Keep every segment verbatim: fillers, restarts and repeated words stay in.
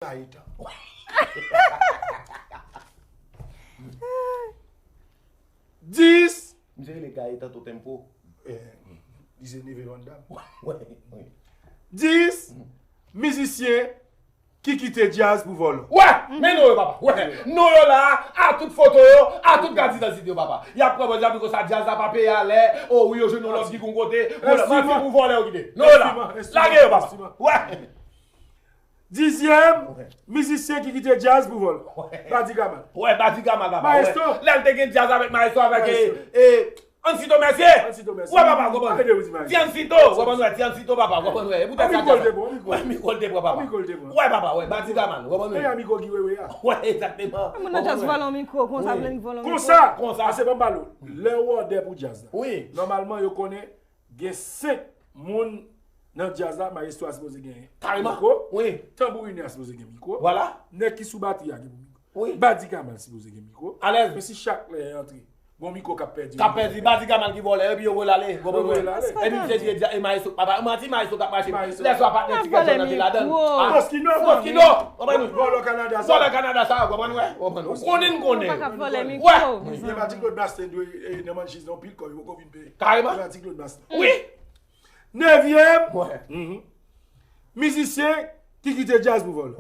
Gayetan. Dis. Misye rele Gayetan Totempo. Eh, li se neve Van Damme. Wè, wè. Dis mizisyen ki kite djaz pou vòlò. Wè, men non yo, papa. Wè, non yo la, a tout foto yo, a tout kat idantite yo, papa. Y ap pran bòz, y ap di konsa djaz la pa peye alè. O wi, yo jwenn yon lòt gig yon kote. Manti pou vòlè yo kite. Non yo la. Lage yo, papa. Wè. Dizyèm mizisyen ki kite djaz pou vòlò. Badi Kamal. Wè, Badi Kamal, papa. Maestro. Lè l te gen djaz avèk Maestro, avèk, eh, eh, Ansito Mèsye. Ansito Mèsye. Wè, papa, konprann. Arete pou di Maestro. Ti Ansito, konprann, wè, Ti Ansito, papa, konprann, wè. E poutèt sa, mikwo l te pran, mikwo. Wè, mikwo l te pran, papa. Wè, mikwo l te pran. Wè, papa, wè, Badi Kamal, konprann, wè. Mikwo ki wewe a. Wè, egzakteman. Moun nan just vòlè yon mikwo, konsa, vle vòlè yon mikwo. Konsa. Konsa. Ase ban balo. Lè w òdè pou djaz la. Wi. Nòmalman, yo konnen gen senk moun nan djaz la, mayestwo a sipoze gen mikwo, tanbourinè a sipoze gen mikwo, nèg ki sou batri a gen pou mikwo. Badi Kamal sipoze gen mikwo. Alèz. Men si chak lè antre, gon mikwo k ap pèdi. K ap pèdi, Badi Kamal ki vòlè, epi yo voye l ale, konprann wè. Epi misye di, e mayestwo, papa, manti mayestwo k ap mache. Lè swa patnè ti kèt nan te ladan. Moskino. Moskino, konprann wè. Vòlè Kanada sa. Vòlè Kanada sa, konprann wè. Konprann wè. Ou konnen, m konnen. Ou pa ka vòlè mikwo. Wè. Gen pati Claude Bastien dwe, eh, nan manchiz nan pil kò, yo poko vin peye. Kareman. Gen pati Claude Bastien. Wi. Nevyèm mizisyen ki kite djaz pou vòlò.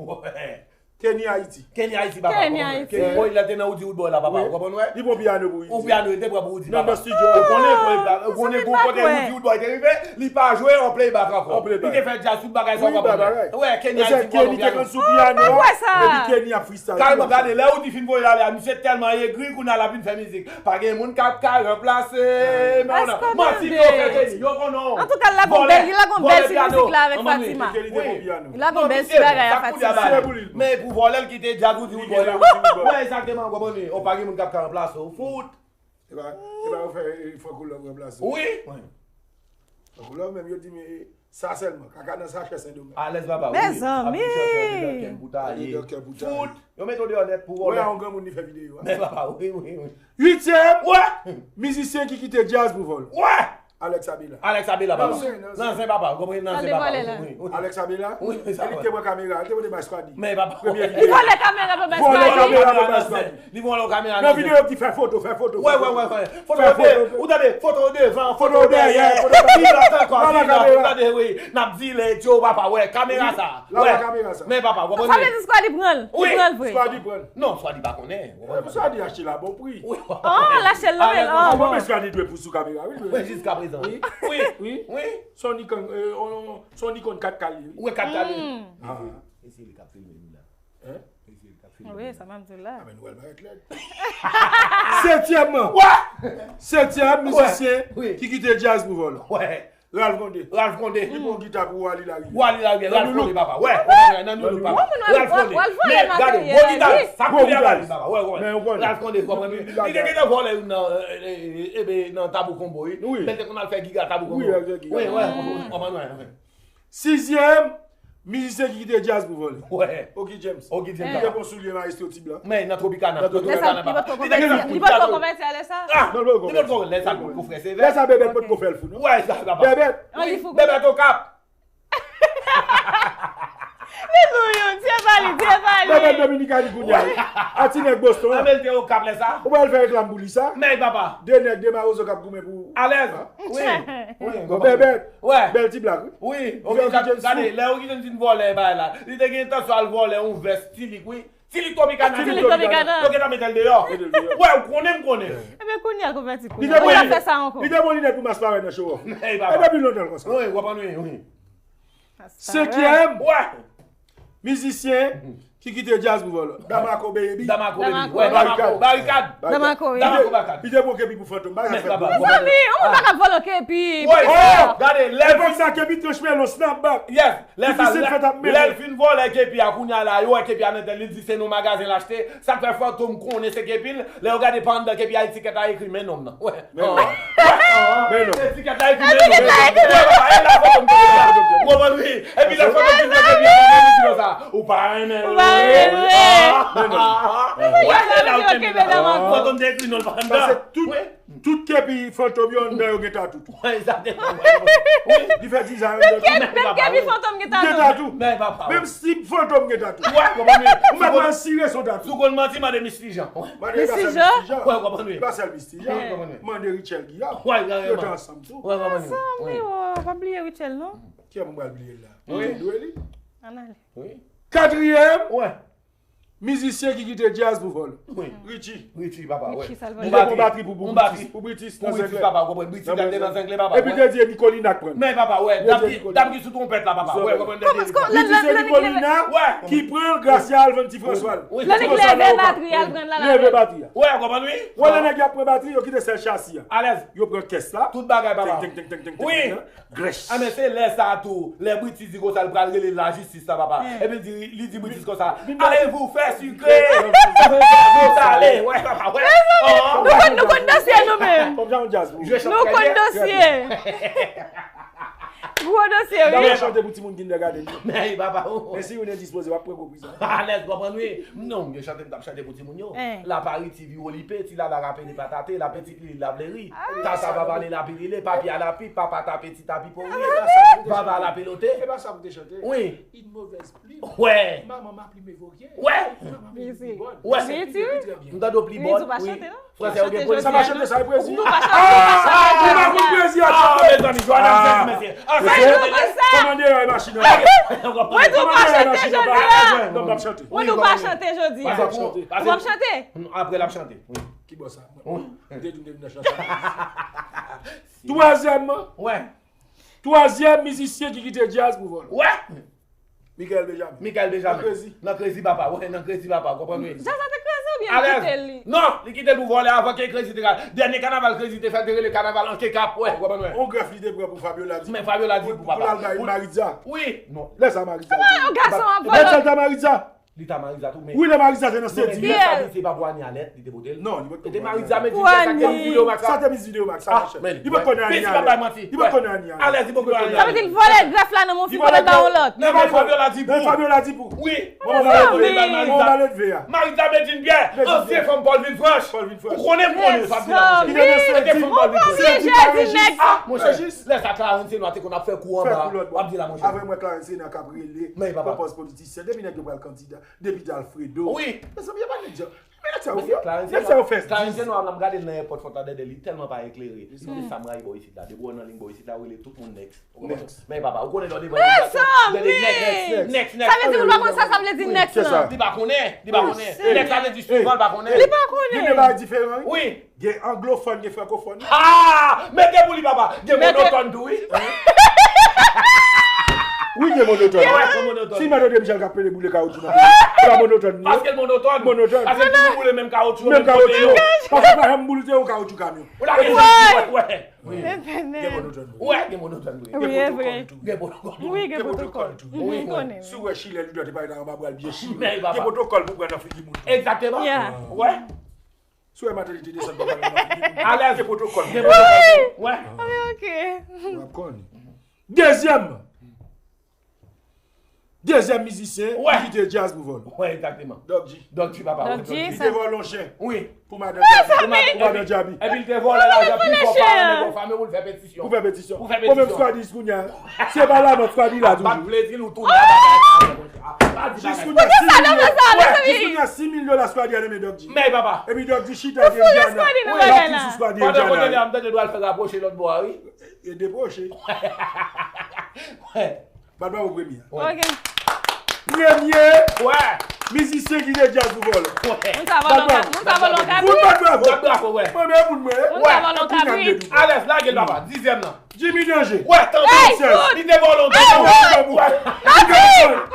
Kenny Haiti. Kenny Haiti, papa. Kenny Haiti. Bon, lè te nan Woody Woodboy la, papa. Ou konprann wè? Li pran pyano pou Woody. Ou pyano, li te pran pou Woody, papa. Nan, nan estidyo. Ou konnen, ou konnen, ou konnen kote Woody Woodboy te rive, li pa jwe an playback ankò. An playback. Li te fè djaz, tout bagay sa, ou konprann wè. Wè, Kenny Haiti, Kenny te konn sou pyano. Epi Kenny ap freestyle. Kareman, gade, lè Woody fin voye l ale a, misye tèlman egri, kounye a l ap vin fè mizik. Pa gen moun k ap ka ranplase. Men ou nan manti yo fè Kenny. Yo konnen w. Antouka, l lage yon bèl, li lage yon bèl ti mizik la avèk Fatima. Li lage yon bèl ti bagay a Fatima. Men pou vòlè l kite djaz ou di ou vòlè. Wè, egzakteman, ou konprann. Ou pa gen moun k ap ka ranplase w. Fout. E pa, e pa yo fè, eh, Franco Love ranplase w. Wi. Franco Love menm yo di, men, eh, sa sèlman, kaka nan sachè Sendomeng. Alèz papa, wi. Mezanmi! Fout! Yo mete w deyò nèt pou vòlè. Wè, yon granmoun li fè videyo a. Men papa, wi, wi, wi. Uityèm! Wè! Mizisyen ki kite djaz pou vòlè. Wè! Alex Abela. Alex Abela, papa. Nan zen, nan zen. Nan zen, papa. Ou konprann? Nan zen, papa. Wi, wi. Alex Abela? Wi, wi, sa. Li te pran kamera, li te mete bay Squaddy. Men papa. Premye videyo. Li vòlè kamera pou bay Squaddy. Vòlè kamera pou bay Squaddy. Li vòlè yon kamera nan zen. Nan videyo ki fè foto, fè foto. Wè, wè, wè, wè. Foto de, ou tande, foto devan, foto dèyè, foto dèyè, foto pilat ankò, pilat, ou tande, wi. N ap di lè etyo, papa, wè, kamera sa. Wè. Men papa, ou konprann? Sa vle di Squaddy pran l. Wi. Li pran l vre. Squaddy pran l. Non, Squaddy pa konnen. Squaddy achte l a bon pri. Wi. Oh, l achte l nan men l. Oh, bon. Mwen Squaddy dwe pou sou kamera, wi. Wi, jiska prezan. Wi. Wi. Wi. Son Nikon, eh, on, son Nikon kat K li, wi. Wi, kat K li. Ah. E se li k ap filme nou la. Hein? Wi, sa m ap di w la. Ah, men nou wè l parèt lèd. Setyèmman. Wè! Setyèm mizisyen ki kite djaz pou vòlò. Wè. Ralph Condé. Ralph Condé. Li pran gita pou Wally Larivière. Wally Larivière, Ralph Condé, papa. Wè, nan Noulook, papa. Ralph Condé. Men, gade, gwo gita, sa koulye a ba li, papa. Wè, wè. Ralph Condé, konprann. Li te gentan vòlè youn nan, eh, eh, eh, nan Tabou Combo, wi. Wi. Men te konn al fè gig a Tabou Combo. Wi, wè, wè. Konprann, wè. Sizyèm mizisyen ki kite djaz pou vòlè. Wè. Oky James. Oky James. Li te pran soulye mayestwo Ti Blan. Men nan Tropicana. Nan Tropicana, papa. Li te gen nan Tropicana. Li potko konvèti a lè sa? Ah, non, li potko konvèti. Lè sa potko fè, se vre. Lè sa Bèbèt potko fè l fou, non? Wè, sa, papa. Bèbèt. Bèbèt Okap. Li nou yo, Dye ba li, Dye ba li. Bèbèt Dominikani kounye a. A ti nèg Boston. Anben, li te Okap lè sa. Ou pral fè reklam pou li sa? Men, papa. De nèg, de mawozo k ap goumen pou. Alèz. Wi. Wi. Bon, Bèbèt. Wè. Bèl ti blag, wi. Wi, Oky James, gade, lè Oky James vin vòlè bagay la, li te gen entansyon al vòlè yon vès T-Lick, wi. T-Lick Tropicana. T-Lick Tropicana. Yo gentan mete l deyò. Mete l deyò. Wè, ou konnen, m konnen. Ebyen, kounye a l konvèti, kounye a. Li te bon linèt pou mas parèt nan show off. E depi lontan l konsa. Wi, w ap annuiye, wi. Senkyèm. Wè. Mizisyen ki kite djaz pou vòlò. Damaco Baby. Damaco Baby. Wè, Damaco. Barikad. Damaco, wi. Damaco Barikad. Li te pran kepi pou Fantom. Bagay fèt. Zanmi, yon moun pa ka vòlò kepi. Wè, gade, lè epòk sa kepi tranch melon, snapback. Yes. Lè sa, lè l fin vòlè kepi a, kounye a la, yo wè kepi a nan tèt li, li di se nan magazen l achte. Sa k fè Fantom konnen se kepi l. Lè yo gade pa anndan kepi a, etikèt la ekri men nonm nan. Wè. Men non. Etikèt la epi men non. Etikèt la epi men non. Wè, papa, e la fantom te la. Ou konprann wi? Epi lè fantom fin fè depi a, li di konsa, ou pa renmen l vre. Ou pa renmen l vre. Ah, men non. Wè, e la ou kenbe la. Fantom te ekri non l pa anndan. Tout, tout kepi fantom yo anndan yo gen tatou tou. Wè, egzakteman. Wi, li fè dizay anndan tou. Menm kepi fantom gen tatou. Gen tatou. Men papa. Menm si fantom gen tatou. Wè, konprann wi. Ou mèt wè sire son tatou. Si w konn manti, mande Miss Tijan. Mande Miss Tijan. Wè, konprann wi. Li pa sèl Miss Tijan. Mande Richel Guillaume. Wè, yo te ansanm tou. Wè, konprann wi. Ansanm wi, oh, pa bliye Richel non. Kiyès m pral bliye la? Wi. Dwe li. Ann ale. Wi. Katriyèm. Wè. Mizisyen ki kite djaz pou vòlò. Wi. Richie. Richie, papa, wè. Richie, sa l vòlò. Li te pran batri pou, pou Britis, pou Britis nan Britis, Zenglè. Papa, w konprann? Britis te nan Zenglè, papa, wè. Epi te di e Nicolina k pran. Men, papa, wè. Dam ki sou twonpèt la, papa, wè. Konprann? Britis se Nicolina ki pran l, Gracia al vann ti Franswa l. Ti Franswa la yo pa leve batri a. Leve batri a. Wè, konprann, wi. Wè, lè nèg y ap pran batri, yo kite sèl chasi a. Alèz. Yo pran kès la. Tout bagay, papa. Teng, teng, teng, teng, teng, teng, teng. Grèch. Ah, men se lè sa a tou, lè Britis di konsa, l pral rele lajistis la, papa. Epi l di, li di Britis konsa, allez vous faire sucrer. Vous allez, wè, papa, wè. Nou konn, nou konn dosye nou menm. Nou konn dosye. Gwo dosye, wi. Dam nan chante pou timoun kindergarten yo. Men, papa, oh. Men si youn endispoze, w ap pran gwo prizon. Alèz, konprann, wi. Non, m gen chante m t ap chante pou timoun yo. Lapari, ti viwo lipe, ti lala rapele patate, la petite Lili la vle ri. Tata pa pale la pirile, papi a la pi, papa tape ti tapi pou ri. Vava la pelote. E pa sa pou te chante. Wi. Une mauvaise plume. Wè. Maman ma plume évoquée. Wè. Maman plume bol. Wè. M tande w pli bol. Wi. Fransè ou gen pwezi. Sa pa chante sa, e pwezi. Nou pa chante, nou pa chante. Ah, mezanmi, Joanna, mesye. Ah, sa e pwezi. Kòmande yon machin nan. Mwen di w pa chante jodi a. Non, m ap chante. Mwen di w pa chante jodi a. Ou p ap chante? Apre l ap chante. Wi. Ki bò sa? Mwen te di m te vin nan chante. Twazyèmman. Wè. Twazyèm mizisyen ki kite djaz pou vòlò. Wè. Michael Benjamin. Michael Benjamin. Nan Krezi. Nan Krezi, papa. Wè, nan Krezi, papa. Ou konprann, wi. Djaz la te kraze oubyen li kite li? Non, li kite l pou vòlò avan ke Krezi te ka. Dènye kanaval Krezi te fè, te rele kanaval Anke Kap, wè. Ou konprann, wè. On grèf li te pran pou Fabiola Di. Men Fabiola Di pou papa. Pou l al bay Maritza. Wi. Non. Lè sa Maritza. Kòman yon gason ap vòlò? Lè sa ta Maritza. Li ta Maritza tou, men. Wi, lè Maritza te nan sedi. Men sa di se pa pou Anie Alerte, li te pote l. Non, li pa t. E te Maritza, men di sa te Miss Video Max la. Sa te Miss Video Max la, monchè. Li pa t konnen Anie Alerte. Li pa t konnen Anie Alerte. Alèz, li pa t konnen Anie Alerte. Sa vle di l vòlè grèf la nan men yon fi pou l ba yon lòt. Non, men Fabiola Di pou. Wi. Manman Maledve a. Maritza Bedjine Pierre, ansyen fanm Paul Villefranche. Ou konnen, m konnen Fabiola, monchè. Li te nan sedi. Ou konprann jezi nèg. Monchè, lè sa Clarence Senois te konn ap fè kou anba. W ap di la, monchè. Avè mwen Clarence Senois k ap rele. Men papa. Pòz politisyen. Depi nèg yo pral kandida. Depi Alfredo. Wi. Mezanmi, e pa nèg yo. Men nèg sa yo fè. Nèg sa yo fè. Clarence Senois, m ap gade l nan èpòt Fòt Ladèdè, li tèlman pa eklere. Li di sa m rayi bò isit la. Depi w nan liy bò isit la, ou rele tout moun next. Ou konprann? Men papa, ou konnen lè w devan. Mezanmi! Next, next, next. Sa vle di ou pa konn sa, sa vle di next lan. Li pa konnen, li pa konnen. Next la vle di swivan, li pa konnen. Li pa konnen. Li gen bagay diferan, wi. Wi. Gen anglofòn, gen frankofòn. Ah! Mete pou li, papa. Gen monotòn tou, wi. Wi, gen monotòn. Gen monotòn. Si Madan Demichèl k ap pede boule kawoutchou nan peyi, se pa monotòn li ye. Paske l monotòn. Monotòn. Paske l toujou boule menm kawoutchou. Menm kawoutchou yo. Paske pa janm boule yon kawoutchou kamyon. Ou lage wè, wè. Wi. Gen monotòn wi. Wè, gen monotòn wi. Wi, e vre. Gen pwotokòl tou. Wi, gen pwotokòl tou. Wi. Si w wè chilè, li dwe te pale anba bra l byen chire. Gen pwotokòl pou pran nan figi moun. Egzakteman. Wè. Si w wè Martelly te desann pou pale nan figi moun. Alèz. Gen pwotokòl. Gen pwotokòl. Wè. Wi, ok. W ap konnen. Dezyèm. Dezyèm mizisyen ki kite djaz pou vòlò. Wè, egzakteman. Doc G. Doc G, papa. Doc G, li te vòlò yon chen. Wi. Pou madan Djabi. Pou madan Djabi. Epi li te vòlò lajan pi fò paran nèg yo fame pou l fè petisyon. Pou fè petisyon. Pou fè petisyon. Mwen menm Squaddy jis kounye a. Se pa la mòt Squaddy la toujou. Bat plezi nou tounen a bagay sa. Jis kounye a sis mil dola. Wè, jis kounye a sis mil dola Squaddy a nan men Doc G. Men papa. Epi Doc G chita Indiana. L ap toujou Squaddy Indiana. Pandan kote li a, m tande dwa l fè rapwoche lòt bò a, wi. E depwoche. Wè. Bat bravo premye. Ok. Premye mizisyen ki te djaz pou vòlò. Moun sa vòlò ka, moun sa vòlò kabrit. Fout bat bravo. Bat bravo, wè. Premye moun mwen. Moun sa vòlò kabrit. Alèz, lage l papa. Dizyèm nan. Jimmy Danger. Wè, tanbou. Li te vòlò tanbou. Manti, manti,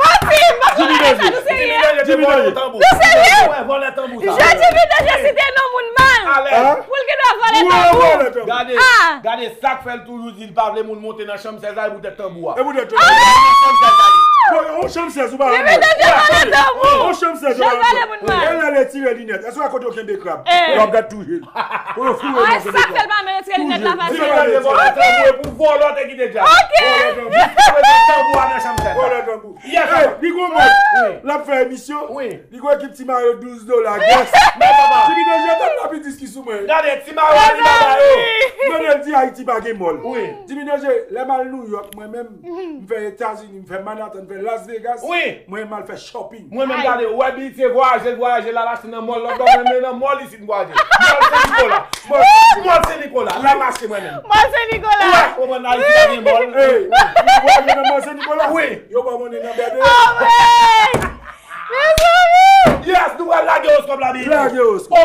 manti. Jimmy Danger. Jimmy Danger te vòlò tanbou. Nou serye? Wè, vòlò tanbou sa. Jimmy Danger site non moun mal. Alèz. Pou l gen dwa vòlè tanbou. Gade, gade sa k fè l toujou di l pa vle moun monte nan chanm sèz la, e poutèt tanbou a. E poutèt tanbou a. Chanm sèz la li. Bon, yon chanm sèz ou pa vle. Jimmy Danger vòlè tanbou. Yon chanm sèz ou pa vle. Jan vòlè moun mal. Retire linèt. Èske w wè kote yo kenbe krab? Eh. W ap gad touje l. Kote yo foure nan kenbe krab. Sa fè l pa mèt retire linèt la fasil. Di mwen de vòlò tanbou e pou vòlò te kite djab. Ok. Vòlò tanbou. Jiska prezan tanbou a nan chanm sèt la. Vòlò tanbou. Yes, papa. Li gon mòd. Wi. L ap fè emisyon. Wi. Li gon ekip Ti Mayo douz dola. Yes. Men papa. Jimmy Danje t ap lapidis ki sou mwen. Gade, Ti Mayo a li baba yo. Mezanmi. Mande l di Ayiti pa gen mòl. Wi. Jimmy Danje, lè m al New York, mwen menm, m fè Etazini, m fè Manhattan, m fè Las Vegas. Wi. Mwen m al fè shopping. Mwen menm gade, ou wè Billy te vwayaje, l vwayaje, l al achte nan mòl, lòt bò mwen menm nan mòl isit m vwayaje. Mòl Sen Nikola. Mòl Sen Nikola, la mache mwen menm. Mòl Sen Nikola. Ou wè, ou konprann Ayiti pa gen mòl. Hey, ou vwayaje nan mòl Sen Nikola? Wi. Yo ba w monnen nan bède. Alright! Mezanmi! Yes, nou pral lage owoskòp la byen. Lage owoskòp.